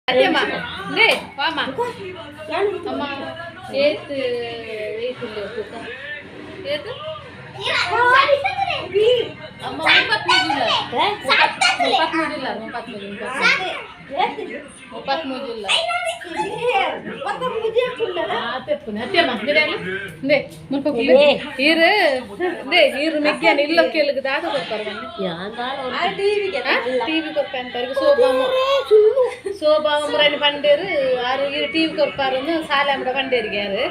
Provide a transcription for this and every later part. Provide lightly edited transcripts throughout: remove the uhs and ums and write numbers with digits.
ಅತ್ತೆಮ್ಮ ಲೇ ವಾಮ ಅಮ್ಮ ಏತ್ ಏತ್ ಏತ್ ಅಮ್ಮ 33 33 33 ಇಲ್ಲ ಈರು ಮೆಗ್ಯಾನ ಇಲ್ಲ ಕೇಳಿಗೆ ದಾದ ಕೊಡ್ತಾರೆ ಟಿವಿ ಕೊರ್ಪೆ ಅಂತಾರೆ. ಸೋಬಾಮ ಸೋಬಾಮ ಮುರಾನಿ ಪಂಡೇರು ಆರು ಈರು ಟಿವಿ ಕೊರ್ಪಾರನ್ನು ಸಾಲೆ ಅಂಬಡ ಪಂಡೇರಿಗೆ ಯಾರು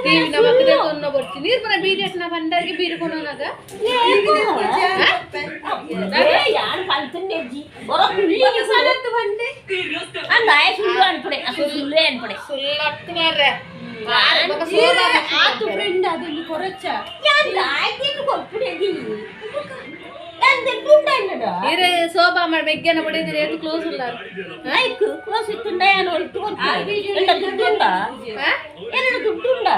ಟಿವಿ ನಮ್ಮ ಕೊನ್ನ ಬರ್ತೀನಿ ನೀರು ಮರ ಬೀಜಟ್ನ ಪಂಡರಿಗೆ ಬೀಡು ಕೊನೋನಾಗ ಸುಳ್ಳತ್ತು ಮಾರ್ರೆ. ಇರೆ ಸೋಬಾ ಮಾಡಿ ಮೆಗ್ಗೆನ ಬಡಿದ್ರೆ ಏತು ಕ್ಲೋಸ್ ಇಲ್ಲ ಕ್ಲೋಸ್ ಇತ್ತುಂಡ ದುಡ್ಡುಂಡ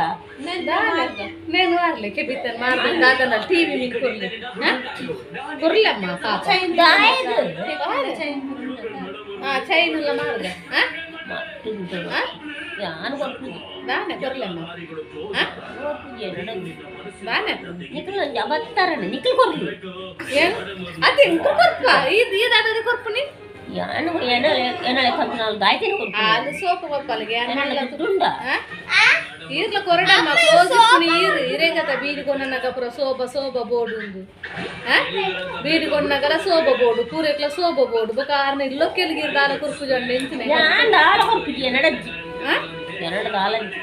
నేను ಮಾರ್ಲಿ ಕೆಬಿತನ್ ಮಾರ್ದೆ ದಾದನ ಟಿವಿ ಮಿನ್ ಕೊರ್ಲಿ ಕೊರ್ಲಮ್ಮ ಪಾಪ ಚೈನ್ ಎಲ್ಲ ಮಾರ್ದೆ ದಾನೆ ಕೊರ್ಲಮ್ಮ ದಾನೆ ನಿಖಲ್ ಅವತ್ತಾರಣ ನಿಖಲ್ ಕೊರ್ಲಿ ಏನು ಅದೇ ಇಂಕು ಕೊರ್ಪ ಇದು ಈ ದಾದದಿ ಕೊರ್ಪುನಿ ಯಾನು ಏನಾಳೆ ಕಂತನಾಲ್ ದಾಯ್ತಿನ ಕೊರ್ಪು ಅದು ಸೋಪು ಕೊರ್ಪಲ್ಗೆ ಎನ್ನಡ ದುಡ್ಡುಂಡ ಈರ್ಲ ಕೊರಡಮ್ಮ ಕ್ಲೋಸ್ ಇಪ್ಪುನಿ ಈರು ಇರೇಗತ ಬೀಡಿ ಕೊನ್ನಗ ಪೂರ ಸೋಬ ಸೋಬ ಬೋರ್ಡು ಉಂದು ಬೀಡಿ ಕೊನ್ನಗಲ ಸೋಬ ಬೋರ್ಡು ಪೂರೆಕ್ಲ ಸೋಬ ಬೋರ್ಡು ಬೊಕ ಆರ್ನ ಇಲ್ಲೊಕ್ಕೆಲ್ಗೆ ಇರ್ ದಾಲ ಕೊರ್ಪು ಜಂಡ ಎಂಚಿನ ಯಾನ್ ದಾಲ ಕೊರ್ಪುಜಿ ಎನ್ನಡಜ್ಜಿ ಎನ್ನಡ ದಾಲಜ್ಜಿ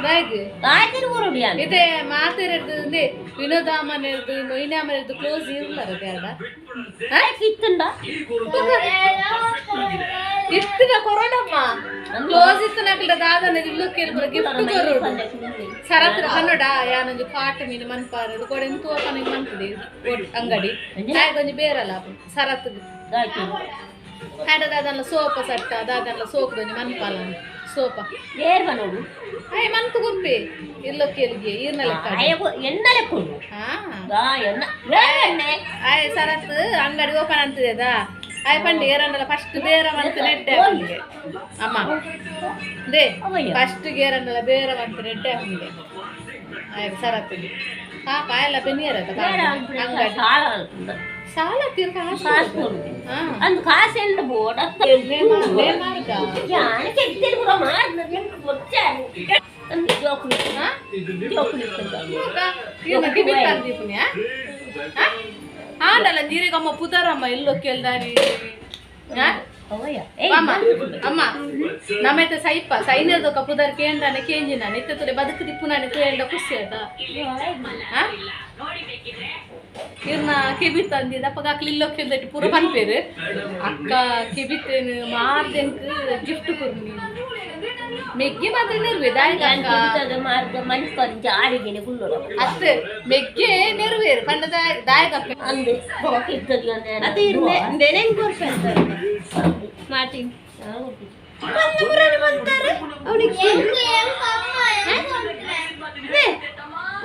ದಾಯ್ಗೆ ದಾಯ್ತಿನ ಕೊರಡು ಯಾನ್ ಇತ್ತೆ ಮಾತೆರೆಡ್ದು ಇಂದೆ ವಿನೋದಾಮನೆರ್ದು ಮೊಯ್ನಾಮನೆರ್ದು ಕ್ಲೋಸ್ ಇರ್ಲರ ಬೇಡ ಇತ್ತುಂಡ ಇತ್ತಿನ ಕೊರೋಡಮ್ಮ ಕ್ಲೋಸ್ ಇತ್ತು ನಕಲ ದಾದನ ಇಲ್ಲೊಕ್ಕೆಲ್ ಪೂರ ಗಿಫ್ಟ್ ಕೊರೋಡು ಸರತ್ರ ಕನ್ನಡ ಯಾನೊಂಜಿ ಕಾಟ್ ಮೀನು ಮನ್ಪಾರದು ಕೊಡೆ ತೋಪನ ಮನ್ಪುದೆ ಅಂಗಡಿ ಆಯ್ಕೊಂಜಿ ಬೇರಲ್ಲ ಸರತ್ ಆಡ ದಾದನ ಸೋಪ ಸಟ್ಟ ದಾದನ ಸೋಪದೊಂಜಿ ಮನ್ಪಾಲ ಸೋಪ ಏರ್ ಬನೋಡು ಆಯ್ ಮನ್ತು ಗುರ್ಪೆ ಇಲ್ಲೊಕ್ಕೆಲ್ಗೆ ಈರ್ನ ಲೆಕ್ಕ ಎನ್ನ ಲೆಕ್ಕ ಹಾ ಆಯ್ ಸರತ್ ಅಂಗಡಿ ಓಪನ್ ಅಂತದಾ ಆಯ್ ಪಂಡಿ ಏರಂಡಲ ಫಸ್ಟ್ ಬೇರೆ ಮಂತ್ ನೆಟ್ಟೆ ಅವನಿಗೆ ಅಮ್ಮ they first ಗೇರಂಡಲ ಬೇರೆ ಮಂತ್ ನೆಟ್ಟೆ ಅವನಿಗೆ ಆಯ್ ಸರತ್ತಿಗೆ ಪಾಪ ಆಯಲ್ಲ ಬೆನ್ನಿಯರ ಅಂಗಡಿ ಸಾಲ ತೀರ್ಕ ಅಂದು ಕಾಸು ಎಂಡ ಬೋಡ ಆಂಡಲ ನೀರಿಗಮ್ಮ ಪುದರಮ್ಮ ಎಲ್ಲೋ ಕೇಳ್ದಾರಿ ಅಮ್ಮ ನಮ್ಮೈತೆ ಸೈಪ ಸೈನ್ಯದೊಕ್ಕ ಪುದರ್ ಕೇಂದಾನೆ ಕೇಂಜಿನ ನಿತ್ಯ ತುಲೆ ಬದುಕು ದಿಪ್ಪು ನಾನು ಕೇಂಡ ಖುಷಿ ಆಯ್ತಾ ಇರ್ನ ಕೆಬಿ ತಂದಿದ್ದ ಅಪ್ಪಗ ಅಕ್ಲು ಇಲ್ಲೋ ಕೇಳ್ದಟ್ಟಿ ಪೂರ ಪನ್ಪೇರು ಅಕ್ಕ ಕೆಬಿತೇನು ಮಾರ್ದೆಂಕ್ ಗಿಫ್ಟ್ ಕೊರ್ನಿ ಮೆಗ್ಗಿ ಮಾತ್ರ ನೆರ್ವೆ ದಾಯಕ ಅತ್ತೆ ಮೆಗ್ಗೆ ನೆರವೇರು ಪಂಡ ದಾಯಕ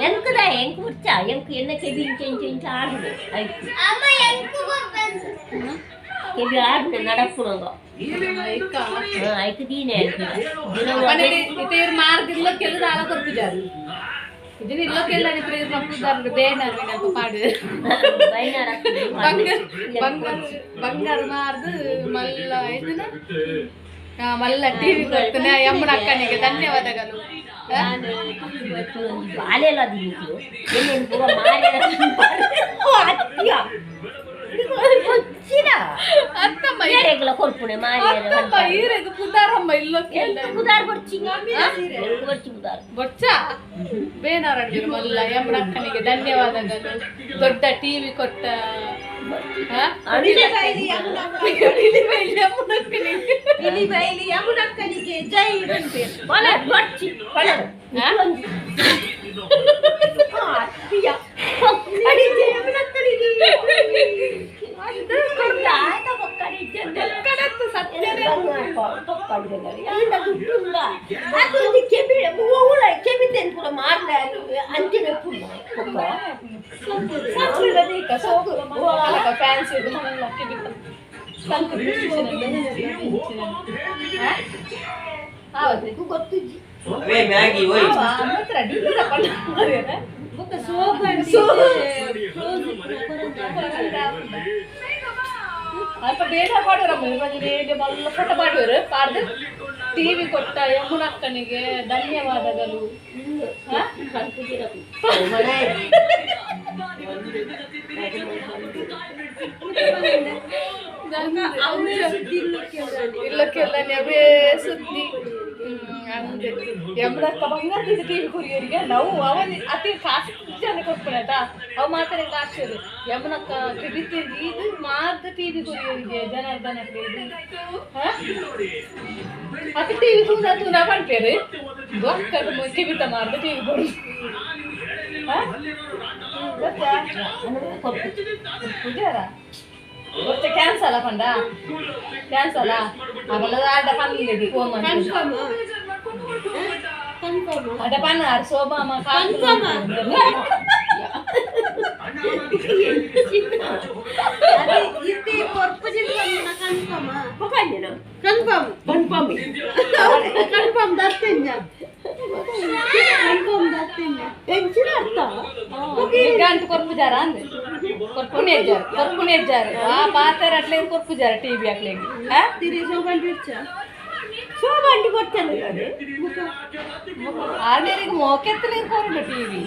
ಎಂಕದ ಎಂಕ್ ಮುಚ್ಚ ಎಂಕ್ ಎನ್ನ ಕೆಬಿ ಇಂಚ ಇಂಚ ಇಂಚ ಆಡುದು ಐತು ಕೆಬಿ ಆಡುದು ನಡಪ್ಪುನಂಗ ಐಕು ದೀನೆ ಇತ್ತೆ ಮಾರ್ದಿಲ್ಲ ಕೆಲದ ಆಲ ಕೊರ್ಪುಜಾರು ಇದನ್ನ ಇಲ್ಲೊಕ್ಕೆಲ್ಲ ಪುದಾರು ಬೇನಾರು ನೆನಪು ಪಾಡು ಬಂಗಾರ ಬಂಗಾರ ಬಂಗಾರ ಮಾರ್ದು ಮಲ್ಲ ಇದನ್ನ ಮಲ್ಲ ಟಿವಿ ಕೊಡ್ತಾನೆ ಯಮ್ಮನ ಅಕ್ಕನಿಗೆ ಧನ್ಯವಾದಗಳು. ಬಾಳೆಲ್ಲ ದಿನಕ್ಕೆ ಪುದಾರಮ್ಮ ಇಲ್ಲೊಕ್ಕೆ ಪುದಾರ್ ಬೊಚ್ಚಿ ಪುದಾರ್ ಬೊಚ್ಚ ಬೇನಾರ ಮಲ್ಲ ಯಮ್ಮನ ಅಕ್ಕನಿಗೆ ಧನ್ಯವಾದಗಳು. ದೊಡ್ಡ ಟಿವಿ ಕೊಟ್ಟ ಅಲ್ಪ ಬೇಡ ಪಾಡುವರಮ್ಮ ಬಲ್ಲ ಫೋಟೋ ಪಾಡುವರು ಪಾಡ್ದು ಟಿವಿ ಕೊಟ್ಟ ಯಮುನಕ್ಕನಿಗೆ ಧನ್ಯವಾದಗಳು. ಇಲ್ಲಕ್ಕೆಲ್ಲ ಅವೇ ಸುದ್ದಿ ಅಂದೆ ಯಮುನಕ್ಕ ಬಂಗಾರ ಟಿವಿ ಕುರಿಯೋರಿಗೆ ನಾವು ಅವನ ಅತಿ ಕಾಸು ಜನ ಕೊಟ್ಕೊಳತ ಅವು ಮಾತಾಡಿ ಆಗ್ತದೆ ಯಮುನಕ್ಕ ಕಿಡಿತಿದ್ದು ಇದು ಮಾತ್ರ ಟಿವಿ ಕುರಿಯೋರಿಗೆ ಜನಾರ್ದನಕ್ಕೆ ಇದು ಅತಿ ಟಿವಿ ತೂನ ತೂನ ಪಂಪೇರು ಕಿವಿತ ಮಾರ್ದ ಟಿವಿ ಕೊಡು ಗೊತ್ತಾ ಪೂಜಾರ ಗೊತ್ತ ಕ್ಯಾನ್ಸಲ್ ಪಂಡ ಕ್ಯಾನ್ಸಲ್ ಅವಳ ಅಡ್ಡ ಪನ್ನಿದೆ ಫೋನ್ ಅಡ್ಡ ಪನ್ನ ಸೋಬಾಮ ಕೊರ್ಪುಜಾರ ಅಂದೆ ಕೊರ್ಪುನೇಜಾರು ಕೊರ್ಪುನೇಜಾರು ಆ ಪಾತ್ರ ಅಟ್ಲೇ ಕೊರ್ಪುಜಾರ ಟಿವಿ ಅಟ್ಲೇಗೆ ಸೋಬಂಡಿ ಕೊಡ್ತಾನೆ ಆರ್ನೇರಿಗೆ ಮೋಕೆತ್ತಲೇ ಕೊರಡು ಟಿವಿ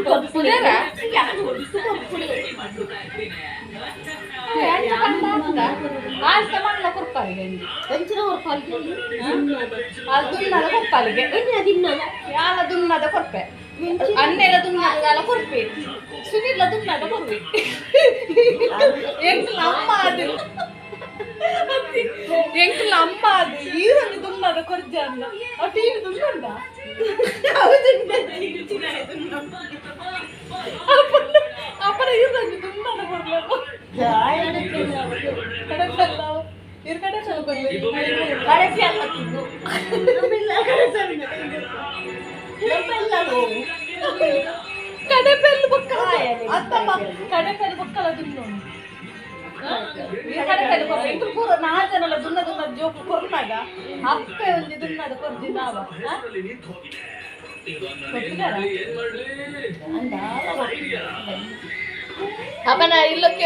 ಕೊರ್ಪುಜಾರ ಆಲ್ತ ಮಣ್ಣ ಕೊರ್ಪಾರಿಗೆ ಅದು ದುನ್ನದ ಕೊರ್ಪಾಲಿಗೆ ಯಾಲ ದುನ್ನದ ಕೊರ್ಪೆ ಅನ್ನೆಲ್ಲ ದುನ್ನದ ಕೊರ್ಪೆ ಸುನಿಲ್ಲ ದುನ್ನದ ಕೊರ್ಪೆ ಎಂಕ್ಲ ಅಮ್ಮ ಅದು ಎಂಕ್ಲ ಅಮ್ಮ ಅದು ಈರನ್ನು ದುನ್ನದ ಕೊರ್ಜ ಅಲ್ಲ ಆ ಟಿವಿ ದುನ್ನಂಡ ಅಪ್ಪನ ಈರನ್ನು ದುನ್ನದ ಕೊರ್ಲ ಕಡೆ ಇರ್ ಕಡೆ ಕಡೆಪೆಲ್ಲು ಬೊಕ್ಕಲ ಅತ್ತಮ್ಮ ಕಡೆಪೆಲ್ಲು ಬೊಕ್ಕಲ ದುನ್ನು ಕಡೆಪೆಲ್ಲು ಕೊರ್ಪ ಇಂಟು ಪೂರ ನಾಲ್ಕು ಜನಲ ದುನ್ನ ದುನ್ನ ಜೋಕು ಕೊರ್ನಾಗ ಅಪ್ಪೆ ಒಂಜಿ ದುನ್ನದ ಕೊರ್ಜಿ ನಾವ ಅಪ್ಪನ ಇಲ್ಲಕ್ಕೆ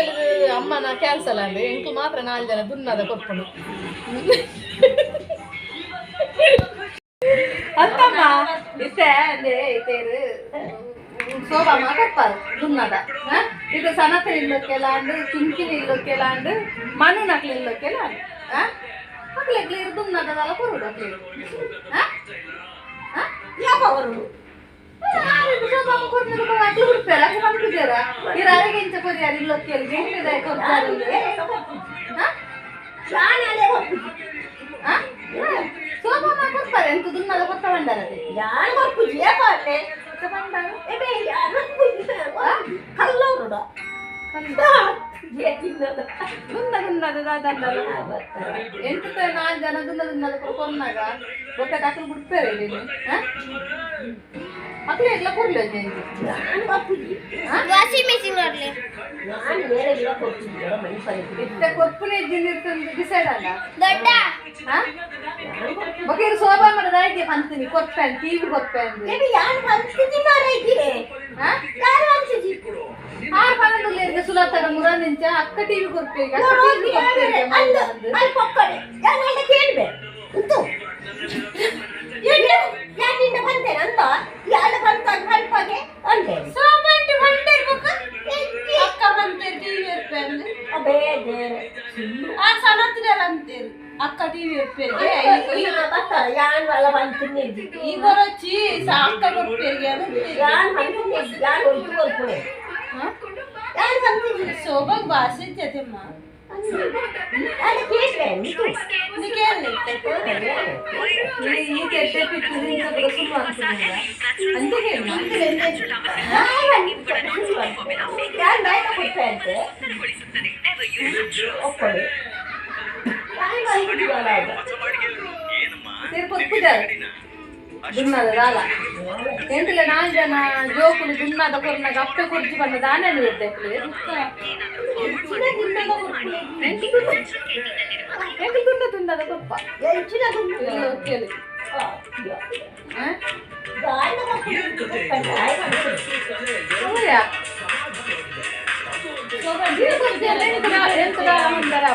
ಅಮ್ಮನ ಕ್ಯಾನ್ಸಲ್ ಅಂದ್ರೆ ಎಂಕು ಮಾತ್ರ ನಾಲ್ಕು ಜನ ದುನ್ನದ ಕೊರ್ಪುಂಡು ಅತ್ತಮ್ಮ ಇತ್ತೆ ಅಂದೆ ಇತ್ತೇರು ಶೋಭಾಮ ಕೊಪ್ಪಾರು ದುನ್ನದ ಇದು ಸನತ ಇಲ್ಲಕ್ಕೆಲ್ಲ ಅಂಡು ಚುಂಕಿನ ಇಲ್ಲಕ್ಕೆಲ್ಲ ಅಂಡು ಮನು ನಕ್ಲು ಇಲ್ಲಕ್ಕೆಲ್ಲ ಅಂಡು ಅಕ್ಲೆಗ್ಲಿ ದುನ್ನದಲ್ಲ ಕೊರುಡು ಅಕ್ಲೆ ಯಾವ ಅವರು ಶೋಭಾಮ ಕೊರ್ನದು ಅಕ್ಲು ಬಿಡ್ತಾರೆ ಅಕ್ಲು ಮನ್ಪುಜಾರ ಇರ ಅರೆಗೆ ಇಂಚ ಕೊರಿಯಾರ ಇಲ್ಲಕ್ಕೆಲ್ಲ ಗೆಂಟಿದ ಕೊರ್ತಾರೆ ಶೋಭಾಮ ಕೊರ್ತಾರೆ ಎಂತ ದುನ್ನದ ಕೊರ್ತ ಬಂದಾರದೆ ಯಾರು ಕೊರ್ಪುಜಿ ಏಪಾಟೆ ಕಲ್ಲೋರುಡ ದುನ್ನ ದುನ್ನದ ದಾದಂಡಲ್ಲ ಎಂತ ನಾಲ್ಕು ಜನ ದುನ್ನ ದುನ್ನದ ಕೊರ್ನಾಗ ಬೊಕ್ಕ ಅಕ್ಲು ಬಿಡ್ತಾರೆ ಇಲ್ಲಿ ಅಕ್ಲು ಎಲ್ಲ ಕೊರ್ಲಿ ಇತ್ತೆ ಕೊರ್ಪುನೆ ಇರ್ತಂದು ಡಿಸೈಡ್ ಅಲ್ಲ ಬೊಕ್ಕ ಇದು ಶೋಭಾ ಮಾಡೋದ ಐತೆ ಪಂತೀನಿ ಕೊರ್ಪೆ ಟಿವಿ ಕೊರ್ಪೆ ಆರು ಪನ್ನೊಂದು ಸುಲತನ ಮುರಂದಿಂಚ ಅಕ್ಕ ಟಿವಿ ಕೊರ್ಪೆ ಅಕ್ಕ ಟಿವಿ ಅಕ್ಕ ಶೋಭಾಗ್ ಭಾಷೆ ಇದ್ದಮ್ಮ ಎಂತಿಲ್ಲ ನಾಲ್ಕು ಜನ ಜೋಕುಲು ದುನ್ನಾದ ಕೊರ್ನಾಗ ಅಪ್ಪೆ ಕೊರ್ಜಿ ಬಂದ ದಾನೆ ಇರುತ್ತೆ. ಎಂಕುಲು ತುಂಡ ತುಂಡದ ಕೊಪ್ಪ. ಇಲ್ಲೊಕ್ಕೆಲು. ಆ? ಹೌದಾ? ಎಂತ ಎಂತ ಒಂದರ.